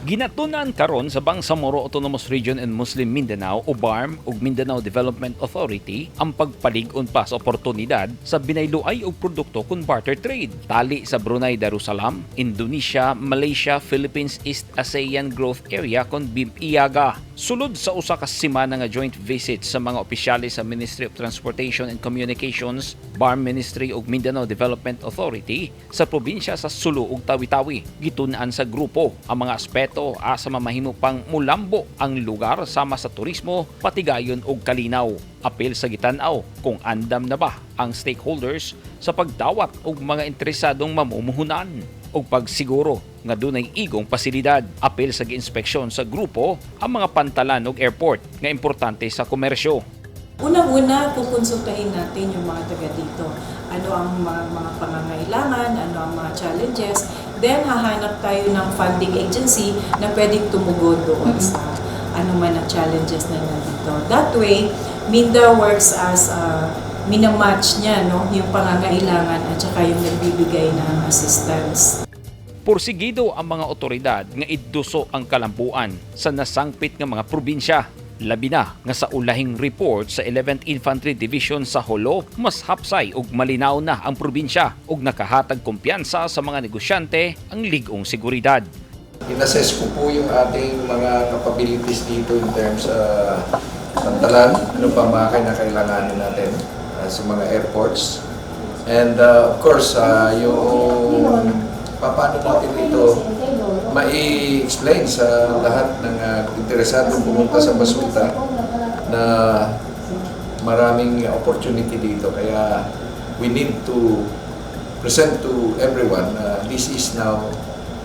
Ginatunan karon sa Bangsamoro Autonomous Region and Muslim Mindanao o BARMM ug Mindanao Development Authority ang pagpalig-on pa sa oportunidad sa binayluay og produkto kon barter trade. Tali sa Brunei Darussalam, Indonesia, Malaysia, Philippines, East ASEAN Growth Area kon BIMP-EAGA. Sulod sa usa ka semana nga joint visit sa mga opisyales sa Ministry of Transportation and Communications, BARMM Ministry ug Mindanao Development Authority sa probinsya sa Sulu ug Tawi-Tawi. Gitun-an sa grupo ang mga aspeto asa mamahimo pang mulambo ang lugar sama sa turismo, patigayon ug kalinaw. Apil sa gitan-aw kung andam na ba ang stakeholders sa pagdawat og mga interesadong mamumuhunan ug pagsiguro nga dunay igong pasilidad. Apil sa giinspeksyon sa grupo ang mga pantalan ug airport nga importante sa komersyo. Unang-una, kukonsultahin natin yung mga taga dito. Ano ang mga pangangailangan, ano ang mga challenges. Then, hahanap tayo ng funding agency na pwedeng tumugon doon sa ano man ang challenges na nandito. That way, MinDA works as a minamatch niya, no, yung pangangailangan at saka yung nagbibigay ng assistance. Pursigido ang mga otoridad nga iduso ang kalambuan sa nasangpit nga mga probinsya. Labi na nga sa ulahing report sa 11th Infantry Division sa Jolo, mas hapsay ug malinaw na ang probinsya ug nakahatag kumpiyansa sa mga negosyante ang lig-ong seguridad. In-assess ko po yung ating mga capabilities dito in terms sa pantalan, ano pa mga kinakailanganin natin sa mga airports. And of course, yung paano natin ito mai-explain sa lahat ng interesadong pumunta sa BaSulTa na maraming opportunity dito. Kaya we need to present to everyone na this is now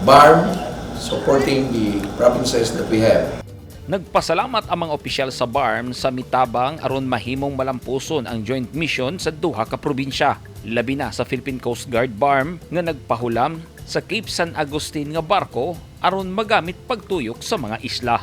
BARMM supporting the provinces that we have. Nagpasalamat ang mga opisyal sa BARMM sa mitabang aron mahimong malampuson ang joint mission sa duha ka probinsya. Labi na sa Philippine Coast Guard BARMM nga nagpahulam sa Cape San Agustin nga barko aron magamit pagtuyok sa mga isla.